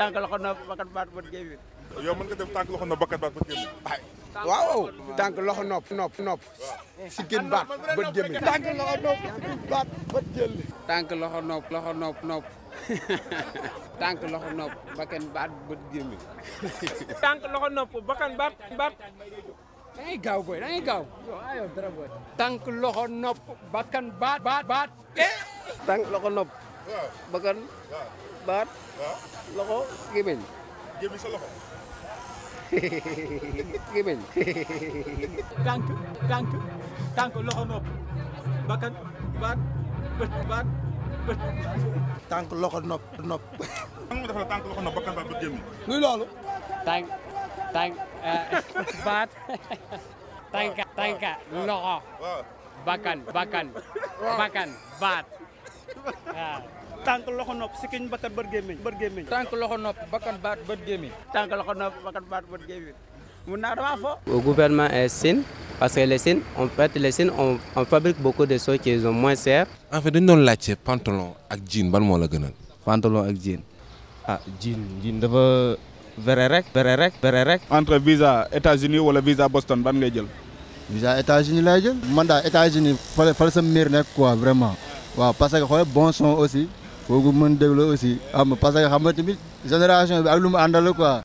tànk loxo nopp bakkan baat bët gémmiñ. yow mën nga def tànk loxo nopp bakkan baat bët gémmiñ. waaw tànk loxo nopp si gën baat bët gémmiñ. tànk loxo nopp baat bët gémmiñ. tànk loxo nopp tànk loxo nopp bakkan baat bët gémmiñ. tànk loxo nopp bakkan baat. da ngay gaaw boy da ngay gaaw. tànk loxo nopp bakkan baat. tànk loxo nopp. bakkan baat. loxo gémmiñ. gémmiñ sa loxo. gémmiñ. tànk loxo nopp bakkan baat bët. tànk loxo nopp. lan nga defal tànk loxo nopp bakkan baat bët gémmiñ. luy loolu. tànk baat. tànk loxo. bakkan baat. waaw. tànk loxo nopp sikkiñ bakkan bët gémmiñ. tànk loxo nopp bakkan baat bët gémmiñ. tànk loxo nopp bakkan baat bët gémmiñ. mun naa damaa fo. Au gouvernement est Sine parce que les Sine on fabrique beaucoup de choses qui sont moins chères. En fait dañu doon laajte pantalon ak jean ban moo la gënal. pantalon ak jean jean dafa vrai rek. entre visa États-Unis wala visa Boston ban ngay jël. visa États-Unis lay jël. man daal États-Unis fale sa miir nekk quoi vraiment waaw parce que xoolal bon son aussi foogu mën déglu aussi parce que xam nga tamit génération bi ak lu mu àndal quoi.